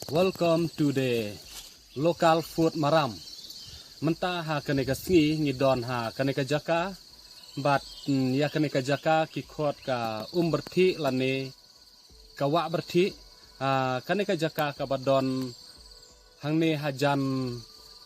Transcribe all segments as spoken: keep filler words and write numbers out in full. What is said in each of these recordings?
Welcome to the local food Maram. Mynta ha kane ka sngi ngi don ha kane ka jaka, bad, mm, ïa kane ka jaka ki khot ka Um Byrthih lane ka Wah Byrthih. Ah, kane ka jaka kaba don hangne hajan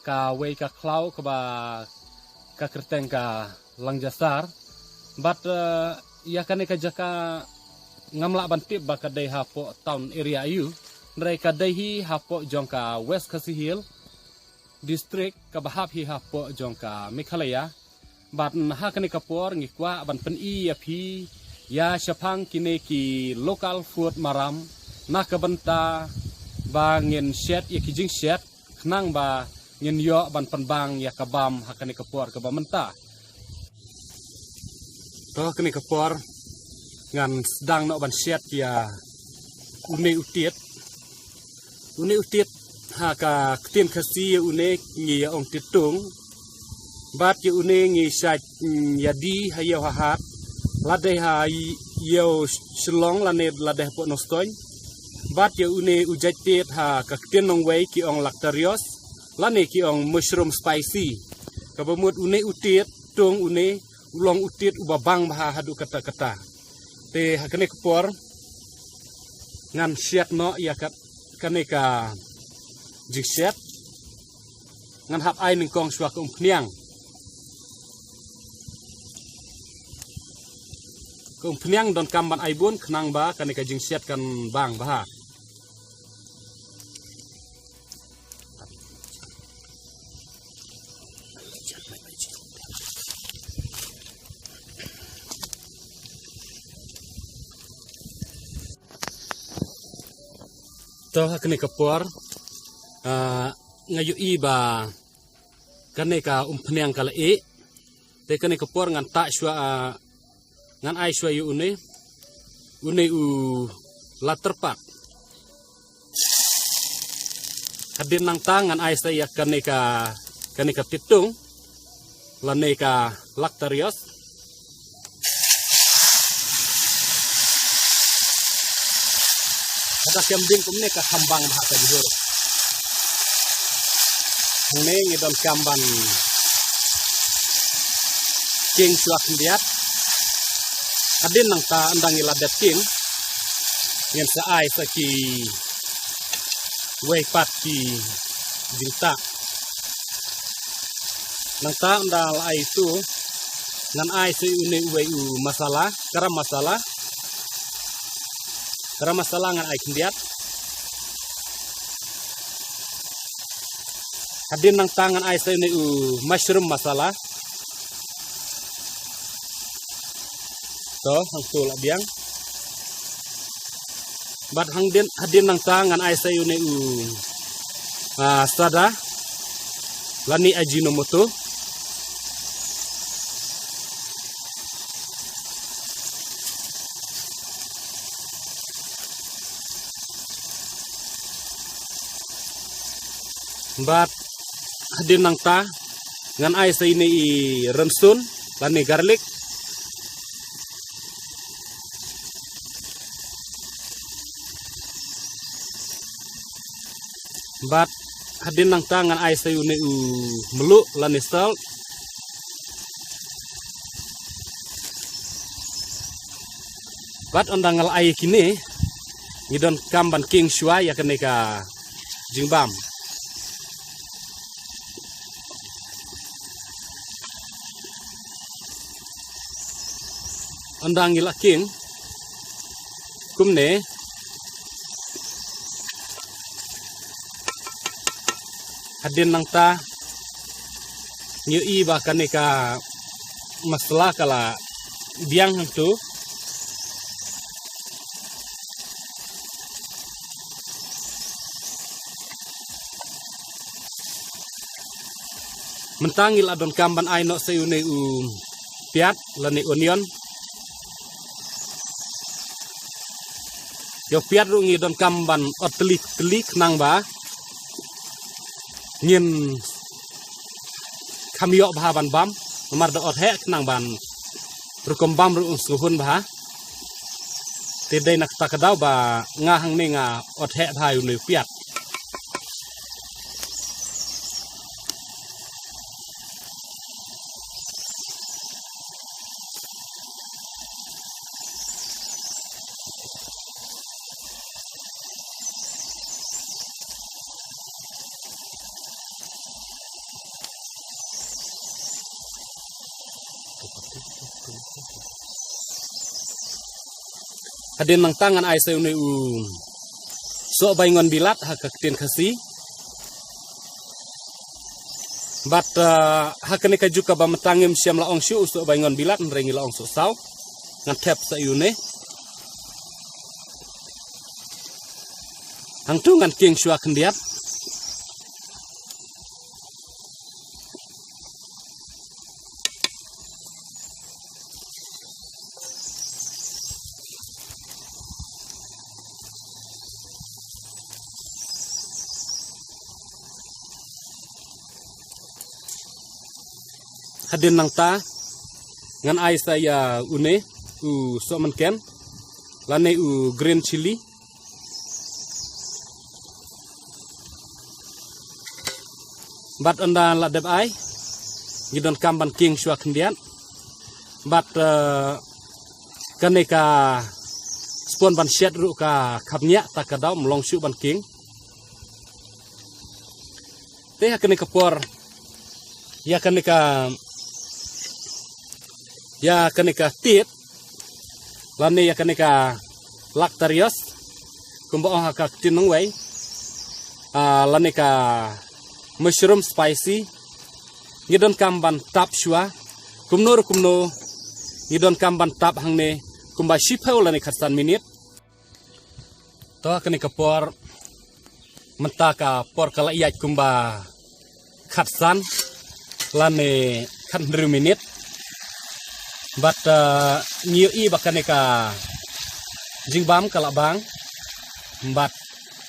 kawei ka khlaw kaba ka kyrteng ka Langjasar. Bad, eh, ïa kane ka jaka ngam lah ban tip ba ka dei hapoh town area aiu. Hynrei ka dei hi hapoh jong ka West Khasi Hills District kaba hap hi hapoh jong ka Meghalaya. Bad ha kane ka por ngi kwah ban pyni ïa phi ïa shaphang kine ki local food Maram na ka bynta ba ngin shet ïa ki jingshet khnang ba ngin ïoh ban pynbang ïa ka bam ha kane ka por kaba mynta. To ha kane ka por ngan sdang noh ban shet ïa une u tied. Une u tied ha ka ktien Khasi ïa une ngi ïa ong tied tung. Bad ïa une ngi shait, mm, ïa die ha ïew ha hat. Lade ha ïew Shillong lane lade hapoh Nongstoiñ. Bad ïa une u jait tied ha ka ktien nongwei ki ong lactarios lane ki ong mushroom spicy. Kaba mut une u tied tung une u long u tied uba bang bha haduh katta katta. Te ha kane ka por ngan shet noh ïa ka, kane ka jingshet. Ngan hap ai nyngkong shuwa ka umphniang. Ka umphniang donkam ban ai bun khnang ba kane ka jingshet kan bang bha. To ha kane ka por, ah, nga ïohi ba kane ka umphniang ka la ih. Te kane ka por ngan tah shuwa, ah, ngan ai shuwa ïa une, une u la tyrpak. Hadien nangta ngan ai sa ïa kane ka, kane ka tied tung lane ka lactarios. Kata kem ding kumne ka kham bang bha ka jhur. Hangne ngi donkam ban king shuwa khyndiat. Hadien nangta ynda ngi la dep king ngin sa ai sa kiwei pat ki jingtah. Nangta ynda la ai tu ngan ai sa une uwei u masala, garam masala. Garam masala ngan ai khyndiat. Hadien nangta ngan ai sa une u mushroom masala. To, hangto la biang. Bad hadien, hadien nangta ngan ai sa une u, ah, sada lane Ajinomoto. Bad hadien nangta ngan ai sa ine i rynsun lane garlic. Bad hadien nangta ngan ai sa une u mluh lane salt. Bad ynda nga la ai kine ngi donkam ban king shuwa ïa kane ka jingbam. Ynda ngi la king kumne, hadien nangta ngi ïohi ba kane ka masala ka la biang hangto. Mynta ngi la donkam ban ai noh sa ïa une u piat lane onion. Ïa u piat ruh ngi donkam ban ot tylli tylli khnang ba ngin kham ïoh bha ban bam, namar da ot heh khnang ban rukom bam ruh un sngewhun bha. Te dei na kata ka daw ba nga hangne nga ot heh bha ïa une u piat. Hadien nangta ngan ai sa ïa une u sohbaingon bilat ha ka ktien Khasi. Bad, uh, ha kane ka juk kaba mynta ngim shym la ong shuh u sohbaingon bilat, hynrei ngi la ong sohsaw. Ngan thep sa ïa une. Hangto ngan kieng shuwa khyndiat. Hadien nangta ngan ai sa ïa une u sohmynken lane u green chili. Bad ynda la dep ai, ngi donkam ban kieng shuwa khyndiat. Bad, eh, kane ka spon ban shet ruh ka khapngiah, ta ka daw ym long shuh ban kieng. Te ha kane ka por, ïa kane ka, ïa kane ka tied, lane ïa kane ka lactarios, kumba ong ha ka ktien nongwei, ah, lane ka mushroom spicy, ngi donkam ban tap shuwa, kumno ruh kumno, ngi donkam ban tap hangne, kumba shiphew lane khatsan minit. To ha kane ka por, mynta ka por ka la ïaid kumba khatsan lane khathynriew minit. Bad, eh, ngi ïohi ba kane ka jingbam ka la bang. Bad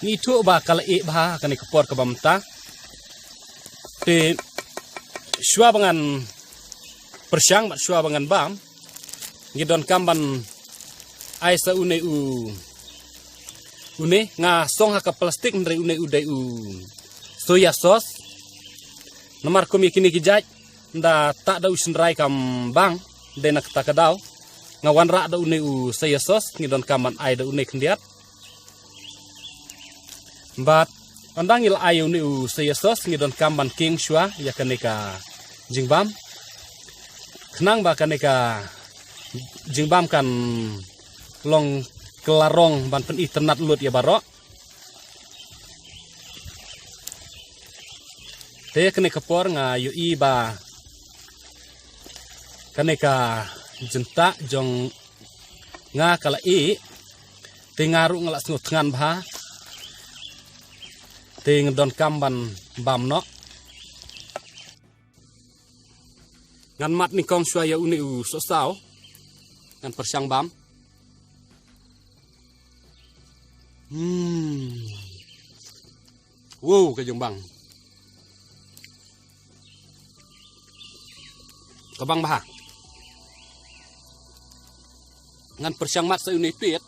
ngi ithuh ba ka la ih bha ha kane ka por kaba mynta. Te shuwa ba ngan pyrshang bad shuwa ba ngan bam, ngi donkam ban ai sa une u, une nga song ha ka plastik, hynrei une u dei u soya sauce. Namar kum ïa kine ki jait, ynda tah da u shynrai kam bang, dei na kata ka daw nga wanrah da une u soya sauce, ngi donkam ban ai da une khyndiat. Bad ynda ngi la ai une u soya sauce, ngi donkam ban kieng shuwa ïa kane ka jingbam, khnang ba kane ka jingbam kan long klarong ban pynitynnad lut ïa baroh. Te kane ka por nga ïohi ba kane ka jyntah jong nga ka la ih, te nga ruh nga la sngewthngan bha, te nga donkam ban bam noh. Ngan mad nyngkong shuwa ïa une u sohsaw, ngan pyrshang bam. Hmm. Wow, ka jingbam. Ka bang bha. Ngan pyrshang mad sa une u tied.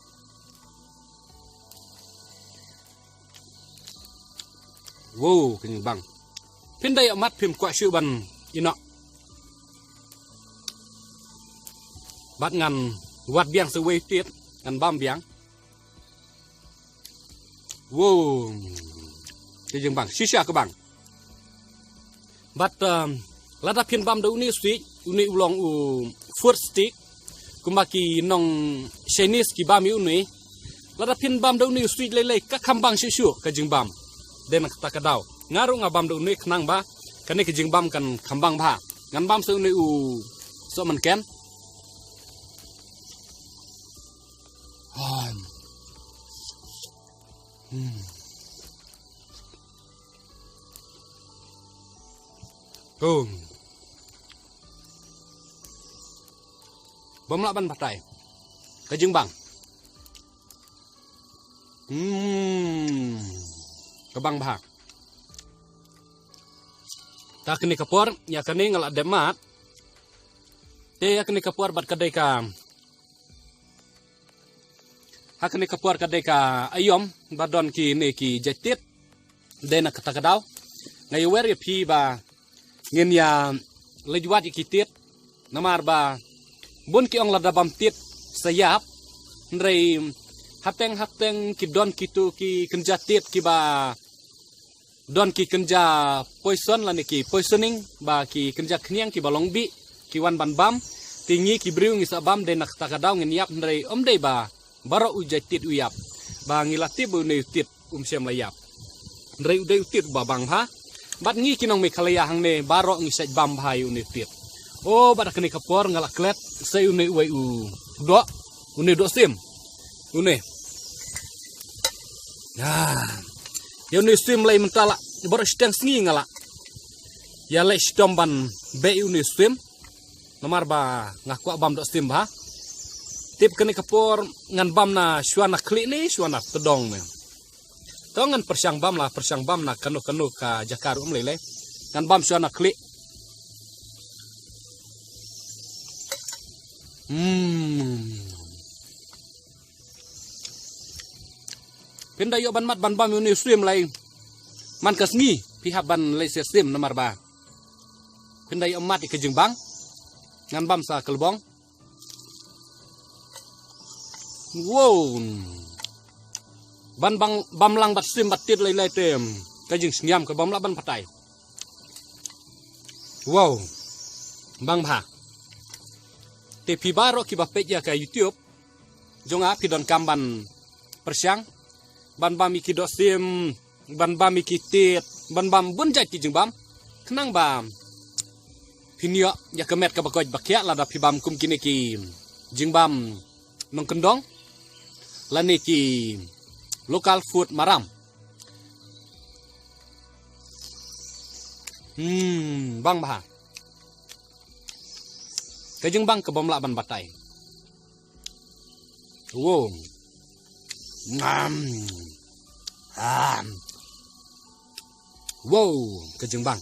Wow, ka jingbam. Phin da ïoh mad phim kwah shuh ban ïeh noh. Bad ngan wad biang sa uwei u tied, ngan bam biang. Wow. Ka jingbam, shisha ka bang. Bad, um, lada phin bam da une u sweet, une u long u food stick, kumba ki nong Chinese ki bam ïa une. Lada phin bam da une u sweet lei lei, ka kham bang shuh shuh ka jingbam. Dei na kata ka daw nga ruh nga bam da une khnang ba kane ka jingbam kan kham bang bha. Ngan bam sa une u sohmynken. Hmm. Boom. Bym lah ban batai. Ka jingbam. Hmm. Ka bang bha. Ta kane ka por, ïa kane nga la dep mad. Te ïa kane ka por bad ka dei ka Ha kane ka por ka dei ka aïom ba don kine ki jait tied. Dei na kata ka daw nga ïawer ïa phi ba ngin ïa leit wad ïa ki tied. Namar ba bun ki ong lada bam tied sa ïap. Hynrei Hateng hateng ki don kitu ki kynja tit kiba don ki kynja poison lane ki poisoning, ba ki kynja khniang kiba long bih ki wan ban bam. Te ngi ki briew ngi sa bam dei na kata ka daw ngin ïap, hynrei ym dei ba baroh u jait tit u ïap. Ba ngi la tip ba une u tit um shym la ïap, hynrei u dei u tit uba bang bha. Bad ngi ki nong Meghalaya hangne baroh ngi shait bam bha ïa une u tit. O, bad ha kane ka por nga la klet sa ïa une uwei u doh, une u doh sim. Une. Ah. Ïa une u sim lei mynta la baroh shiteng sngi nga la ïa leh shitom ban beh ïa une u sim. Namar ba nga kwah bam doh sim bha. Tip kane ka por ngan bam na shuwa na khlieh ne shuwa na tdong ne. To ngan pyrshang bam la, pyrshang bam na kano kano ka jaka ruh ym lei lei. Ngan bam shuwa na khlieh. Hmm. Phin da ïoh ban mad ban bam ïa une u sim lei. Man ka sngi phi hap ban leit sha sim namar ba phin da ïoh mad ïa ka jingbang. Ngan bam sa ka lbong. Wow. Ban bang bam lang bad sim bad tit lei lei te ka jingsngiam ka bym lah ban batai. Wow. Bang bha. Te phi baroh kiba peit ïa ka YouTube jong nga phi donkam ban pyrshang ban bam ïa ki doh sim, ban bam ïa ki tit, ban bam bun jait ki jingbam. Khnang ba phin ïoh ïa ka met kaba koit ba khiah lada phi bam kum kine ki jingbam nongkyndong lane ki local food maram. Hmm, bang bha. Ka jingbang ka bym lah ban batai. Wow. Ngam. Am. Wow, ka jingbang.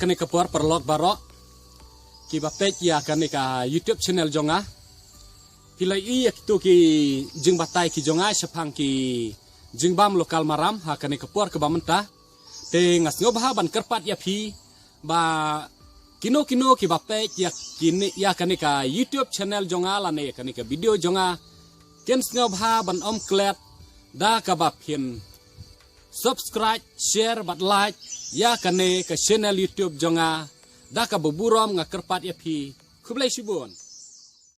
Kane ka por paralok baroh kiba peit ïa kane ka YouTube channel jong nga, phi la ïohi ïa kito ki jingbatai ki jong nga shaphang ki jingbam local maram ha kane ka por kaba mynta. Te nga sngewbha ban kyrpad ïa phi ba kino kino kiba peit ïa kine, ïa kane ka YouTube channel jong nga lane ïa kane ka video jong nga, kin sngewbha ban ym klet da kaba phin subscribe, share bad like ïa kane ka channel YouTube jong nga. Da kaba burom nga kyrpad ïa phi. Khublei shibun.